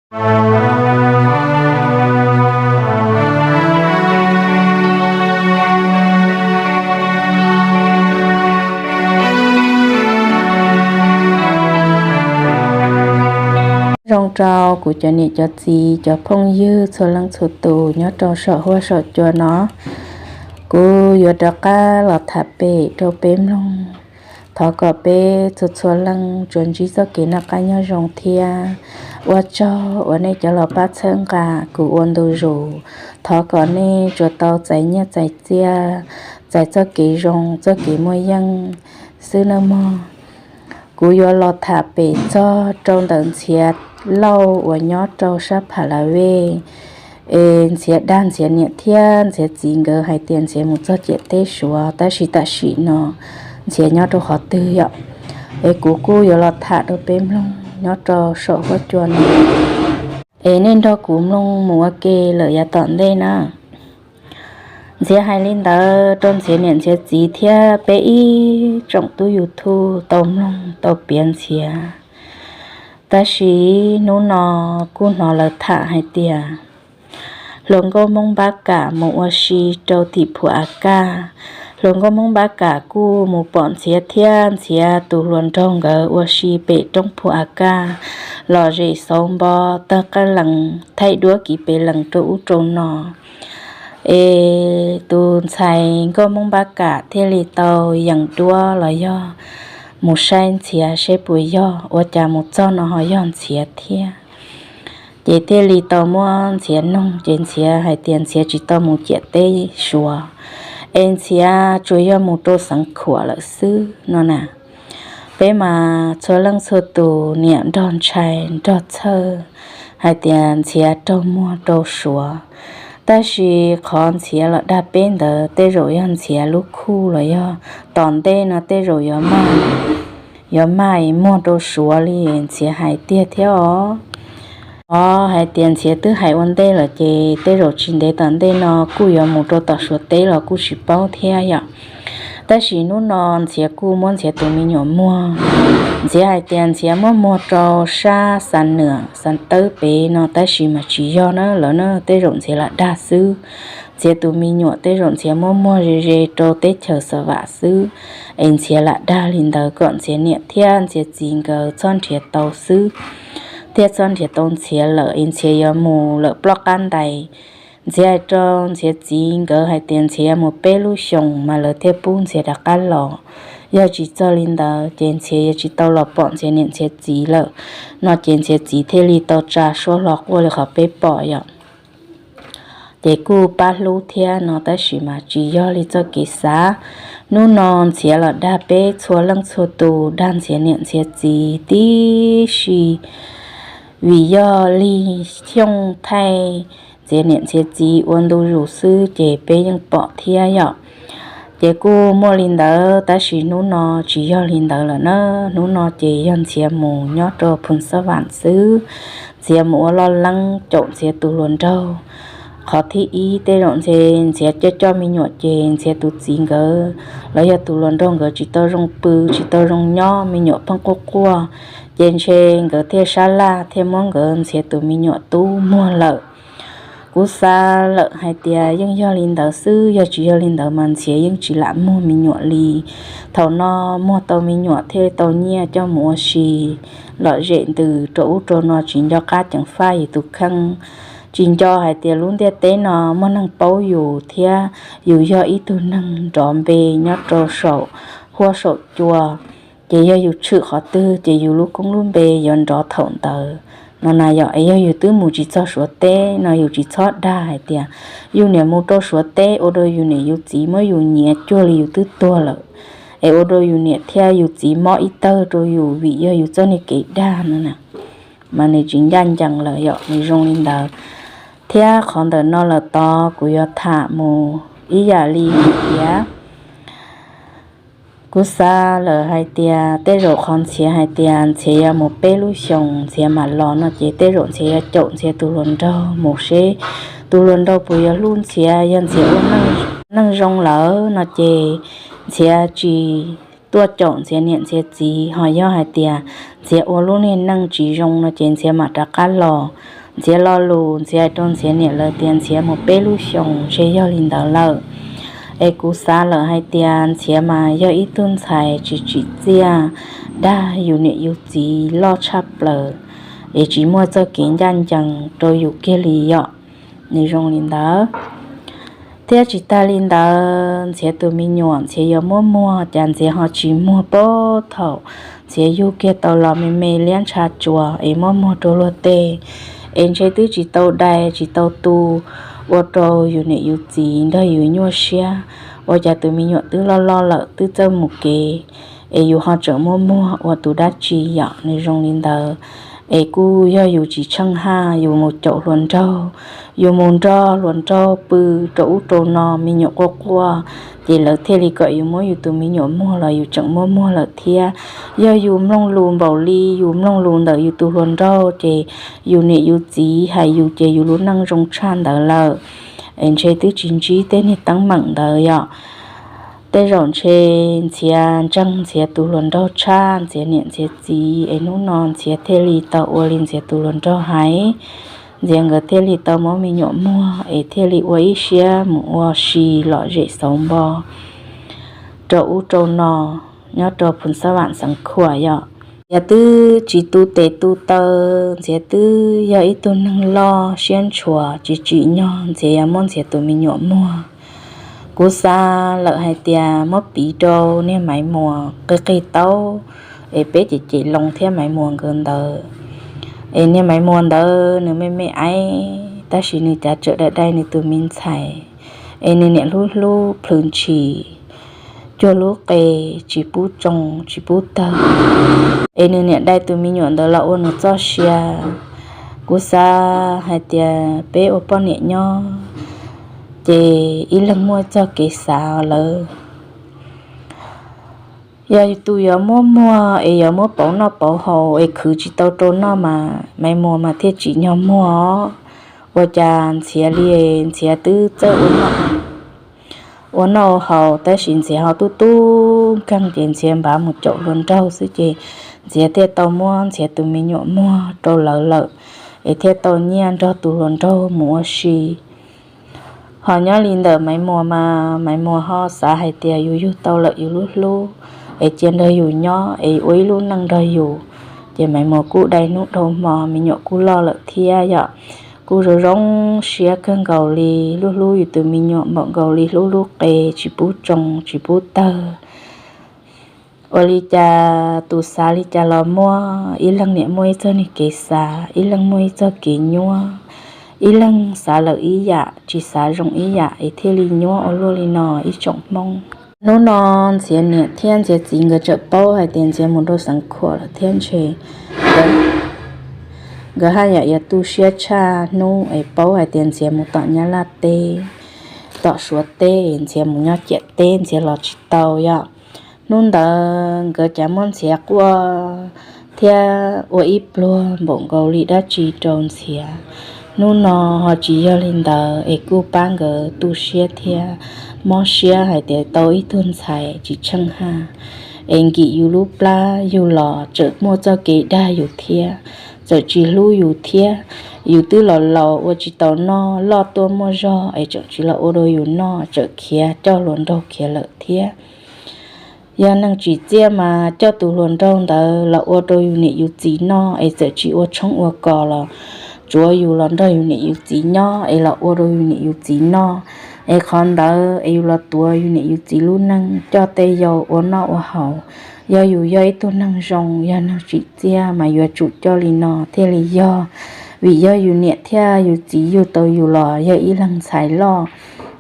Zoo rau kuv cov niam cov txiv cov phooj ywg txhua leej txhua tus nyob rau saum huab saum cua no. Kuv yuav rov qab los tham pem rau peb mloog. Thov kom peb txhua txhua leej tsuas ntsib txoj kev noj qab nyob zoo thiab ua tsaug uas nej cov los pab txhawb nqa kuv ua ntu zus. Thov kom nej tsuas tau txais nyiaj txais txiaj, txais txoj kev zoo txoj kev muaj yeej xwb nawb mog. Kuv yuav los tham pem txog rau ntawm Ntxhiav Lauj uas nyob rau sab Pha La Vej. Es Ntxhiav dag Ntxhiav niam thiab Ntxhiav txiv nkawd hais tias Ntxhiav mus txog ciam teb Suav, tab sis tam sim no Ntxhiav nyob rau qhov twg yom. Es kuv kuj yuav los tham rau peb mloog nyob rau saum huab cua no. Es nej nrog kuv mloog mus ua ke lawm yav tom ntej na. Ntxhiav hais li ntawd rau Ntxhiav niam Ntxhiav txiv thiab peb ib tsoom tub YouTube tau mloog tau piav Ntxhiav. Tab sis hnub no kuj hnov lawv tham hais tias hluas nkauj Hmoob Npab Kam mus ua si rau tim Phu A Kaj. Hluas nkauj Hmoob Npab Kam kuj mus pom Ntxhiav thiab Ntxhiav tus hluas nraug nkawd ua si pem roob Phu A Kaj, lom zem xauv npo tawg qeej lees thaij duab kiv pes lees rau ub rau no. Es tus ntxhais nkauj Hmoob Npab Kam thiaj li tau yeem duab los yog mus saib Ntxhiav seb puas yog, ua cas mus txog no ho yog Ntxhiav thiab. Ces thiaj li tau muab Ntxhiav noog, ces Ntxhiav hais tias Ntxhiav tsis tau mus ciam teb Suav, es Ntxhiav tsuas yog mus rau xeev Khuam lawm xwb no na. Peb mas txhua leej txhua tus niam nrog ntshai nrog txhawj hais tias Ntxhiav raug muag rau Suav, tab sis qhov Ntxhiav los dag peb ntawd tej zaum yog Ntxhiav lub khuj los yog tom ntej no tej zaum yuav, yuav maj muag rau Suav li Ntxhiav hais tiag thiab os. Os, hais tias Ntxhiav twb hais ua ntej lawm ces tej zaum tsis ntev tom ntej no kuj yuav mus rau tom Suav teb los kuj tsis paub thiab yom. Tab sis hnub no Ntxhiav kuj muab Ntxhiav tus me nyuam muag. Ntxhiav hais tias Ntxhiav muab muag rau sab Xas Nwam Xas Tawb pem no, tab sis mas tsis yog na, lawv na tej zaum Ntxhiav lam dag xwb. Ntxhiav tus me nyuam tej zaum Ntxhiav muab muag ze ze rau teb chaws Xas Vam xwb, es Ntxhiav lam dag li ntawd kom Ntxhiav niam thiab Ntxhiav txiv nkawd txhob nrhiav tau xwb, thiaj txhob nrhiav tau Ntxhiav lawm es Ntxhiav yuav mus lawm ploj qab ntais. Ntxhiav hais rau Ntxhiav txiv nkawd hais tias Ntxhiav mus peb lub xyoos mas lawv thiaj pub Ntxhiav rov qab los. Yog tsis txog li ntawd ces Ntxhiav yuav tsis tau los pom Ntxhiav niam Ntxhiav txiv lawm no, ces Ntxhiav txiv thiaj li tau tsa suab hlo quaj li qhov peb pom yom. Ces kuj pab hlub thiab no, tab sis mas tsis yog li txoj kev xav. Hnub no Ntxhiav los dag peb txhua leej txhua tus, dag Ntxhiav niam Ntxhiav txiv tib si, vim yog lig xyooj thaij Ntxhiav niam Ntxhiav txiv ua ntu zus xwb ces peb yeej pom thiab yom. Ces kuj muaj li ntawd, tab sis hnub no tsis yog li ntawd lawm na. Hnub no ces yog Ntxhiav mus nyob rau Phoos Xab Vam xwb. Ntxhiav mus ua loj leeb caum Ntxhiav tus hluas nraug. Qhov thib ib, tej zaum Ntxhiav coj coj me nyuam ces Ntxhiav tus txiv nkawd los yog tus hluas nraug nkawd tsis tau zoo pw, tsis tau zoo nyob, me nyuam pheej quaj quaj, ces ntshe nkawd thiaj sab laj thiaj muab nkawd Ntxhiav tus me nyuam tub muag lawm. Kuv xav lawm hais tias yeej yog li ntawd xwb, yog tsis yog li ntawd mas Ntxhiav yeej tsis lam muag me nyuam li. Thaum no muag tau me nyuam thiaj tau nyiaj coj mus ua si, lom zem ntws rau ub rau no, tsis nco qab ceev faj yus tus kheej, tsis nco hais tias lub ntiaj teb no muaj neeg paub yus thiab yus yog ib tug neeg nrov npe nyob rau saum huab saum cua. Ces yog yus tshwm qhov twg ces yus lub koob lub npe yuav nrov thaum ntawd no na yom. Es yog yus twb mus tsis txog Suav teb no yus tsis txhob dag hais tias yus niam mus rau Suav teb ua rau yus niam yus txiv muab yus nyiav cuag li yus twb tuag lawm, es ua rau yus niam thiab yus txiv mob ib tawg rau yus vim yog yus txoj niag kev dag no na, mas nws tsis ncaj ncees lawm yom, nws zoo li ntawd. Thiab qhov ntawm no lawm tod kuv yuav tham mus ib yam li hais tias, kuv xav lawm hais tias tej zaum qhov Ntxhiav hais tias Ntxhiav yuav mus peb lub xyoos Ntxhiav mam los no ces tej zaum Ntxhiav yuav caum Ntxhiav tus hluas nraug mus seb tus hluas nraug puas yuav hlub Ntxhiav, yog Ntxhiav ua neej zoo lawm no ces Ntxhiav tsis tuaj caum Ntxhiav niam Ntxhiav txiv, ho yog hais tias Ntxhiav ua lub niag neej tsis zoo no ces Ntxhiav mam rov qab los. Ntxhiav lo lus, Ntxhiav hais rau Ntxhiav niam lawv tias Ntxhiav mus peb lub xyoos ntshe yog li ntawd lawm. Es kuv xav lawm hais tias Ntxhiav mas yog ib tug ntxhais tsis tsim txiaj, dag yus niam yus txiv loj tshaj plaws, es tsis muaj txoj kev ncaj ncees rau yus kiag li yom. Nws zoo li ntawd. Thiab tsis tag li ntawd, Ntxhiav tus me nyuam Ntxhiav yuav muab muag cas Ntxhiav ho tsis muag pab thaum Ntxhiav yug kiag tau los me me liab ntsha tsuas es muab muag rau luag tej, es ntshe twb tsis tau dai tsis tau tu, ua rau yus niam yus txiv nrog yus nyuaj siab. Ua cas tus me nyuam twb loj loj lawm twb txawj mus kev, es yus ho tseem muab muag ua tus dab tsi yom. Nws zoo li ntawd, es kuj yog yus tsis tsheej haj, yus mus caum hluas nraug, yus mus nrog hluas nraug pw rau ub rau no, me nyuam quaj quaj, ces lawv thiaj li kom yus muab yus tus me nyuam muag los yus tseem muab muag lawm thiab. Yog yus mloog lus npaum li yus mloog lus ntawm yus tus hluas nraug ces yus niam yus txiv hais yus ces yus lub neej zoo tshaj ntawd lawm, es ntshe twb tsis ntsib tej niag teeb meem ntawd yom. Tej zaum ntshe Ntxhiav ntseeg Ntxhiav tus hluas nraug tshaj Ntxhiav niam Ntxhiav txiv, es hnub no Ntxhiav thiaj li tau ua li Ntxhiav tus hluas nraug hais. Ntxhiav nkawd thiaj li tau muab me nyuam muag es thiaj li ua ib siab mus ua si lom zem xauv npo rau ub rau no nyob rau Phoos Xab Vam xeev Khuam yom. Ntxhiav twb tsis tu tes tu taw, Ntxhiav twb yog ib tug neeg loj siab ntshua tsis tsim nyog Ntxhiav yuav muab Ntxhiav tus me nyuam muag. Kuv xav lawm hais tias muab piv rau niag Maiv Muas qig qig taub, es peb cem cem Loo thiab Maiv Muas nkawd ntawd. Es niag Maiv Muas ntawd nws me me aiv tab sis nws cav tseem dai dai nws tus me ntxhais, es nws niam hlub hlub plhws ntshis, cuag lub qe tsis pub tsoo tsis pub tawg, es nws niam dai tus me nyuam ntawd los ua nws txoj sia. Kuv xav hais tias peb ua poj niam nyob ces ib leeg muaj txoj kev xav lawm. Yog tus yuav muab muag es yuav muab pauv noj pauv haus es khwv tsis tau rau noj mas Maiv Muas mas thiaj tsim nyog muag. Ua cas Ntxhiav li, Ntxhiav twb txawj ua noj ua haus tab sis Ntxhiav ho tub tub nkeeg ces Ntxhiav npav mus caum hluas nraug xwb ces Ntxhiav thiaj tau muab Ntxhiav tus me nyuam muag rau lawv lawm, es thiaj tau nyiaj nrog tus hluas nraug mus ua si. Ho nyob li ntawm Maiv Muas mas Maiv Muas ho xav hais tias yus yug tau lawm yus lub hlub, es cia nrog yus nyob es ua ib lub neej nrog yus, ces Maiv Muas kuj dai hnub dhau hmo me nyuam kuj loj lawm thiab yom. Kuj zoo zoo siab kawg nkaus li, hlub hlub yus tus me nyuam npaum nkaus li hlub lub qe tsis pub tsoo tsis pub tawg. Ua li cas tus xav li cas los muaj, ib leeg niam muaj ib txoj niag kev xav, ib leeg muaj ib txoj kev nyuaj, ib leeg xav lawm ib yam tsis xav zoo ib yam es thiaj li nyuaj ua luaj li no ib tsoom Hmoob. Hnub no Ntxhiav niam thiab Ntxhiav txiv nkawd txawm paub hais tias Ntxhiav mus rau xeev Khuam lawm thiab ntshe nkawd haj yam yuav tu siab tshaj hnub es paub hais tias Ntxhiav mus tom Nyab Laj teb, tom Suav teb, Ntxhiav mus nyob ciam teb Ntxhiav los tsis tau yom. Hnub ntawd nkawd cas muab Ntxhiav quaj thiab ua ib pluag npaum nkaus li dab tsi rau Ntxhiav. Hnub no ho tsis yog li ntawd es kuj pab nkawd tu siab thiab mob siab hais tias tau ib tug ntxhais tsis tsheej haj, es nkim yus lub plab yug los txawm muaj txoj kev dag yus thiab, txawm tsis hlub yus thiab. Yus twb los laus ua tsis tau noj, loj tuaj muaj zog es tseem tsis los ua rau yus noj, txawm khiav coj hluas nraug khiav lawm thiab. Yog neeg tsim txiaj mas coj tus hluas nraug ntawd los ua rau yus niam yus txiv noj es txawm tsis ua tshoob ua kos los tsuav yus los nrog yus niam yus txiv nyob es los ua rau yus niam yus txiv noj. Es qhov ntawd es yus los tuav yus niam yus txiv lub neej coj tej yau ua noj ua haus. Yog yus yog ib tug neeg zoo, yog neeg tsim txiaj mas yuav tsum coj li no thiaj li yog. Vim yog yus niam thiab yus txiv yug tau yus los yog ib leeg ntxhais loj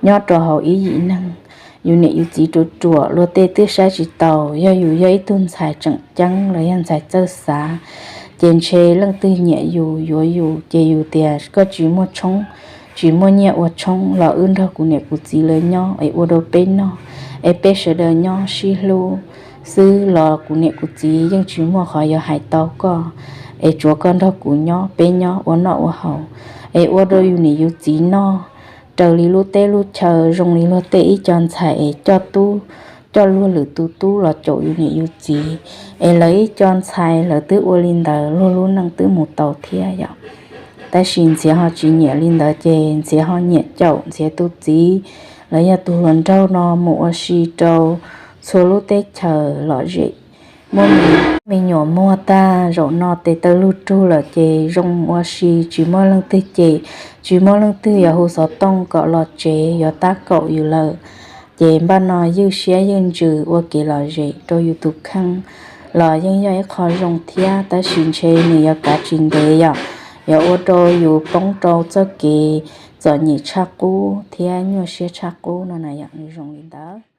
nyob rau hauv ib yim neeg. Yus niam yus txiv ruam ruam luag tej twb saib tsis taus, yog yus yog ib tug ntxhais tseem ceeb los yog ntxhais txawj xav, ces ntshe leej twg nyiam yus yuav yus ces yus tias koj tsis muaj tshoob, tsis muaj nyiaj ua tshoob los wb nrog kuv niam kuv txiv lawv nyob es ua rau peb noj, es peb sawv daws nyob sib hlub xwb los kuv niam kuv txiv yeej tsis muaj qhov yuav hais tau koj, es tsuav koj nrog kuv nyob, peb nyob ua noj ua haus, es ua rau yus niam yus txiv noj raws li lub teb lub chaw zoo li luag tej ib co ntxhais es coj tub coj luag lwm tus tub los caum yus niam yus txiv, es lawv ib co ntxhais lawv twb ua li ntawd, luag lub neej twb mus tau thiab yom. Tab sis Ntxhiav ho tsis nyiam li ntawd, ces Ntxhiav ho nyiam caum Ntxhiav tus txiv los yog tus hluas nraug no mus ua si rau txhua lub teb chaws lom zem, muaj me nyuam muag tag, zaum no tes taw lug rug lawm ces zoo ua si, tsis muaj leej twg cem, tsis muaj leej twg yuav hu xov tooj kom los tsev, yuav tab kaum yus lawm. Ces npaj no ywj siab ywj ntsws ua kev lom zem rau yus tus kheej los yeej yog ib qho zoo thiab, tab sis ntshe nws yuav kav tsis ntev yom, yuav ua rau yus poob rau txoj kev txom nyem tshaj qub thiab nyuaj siab tshaj qub no na yom. Nws zoo li ntawd.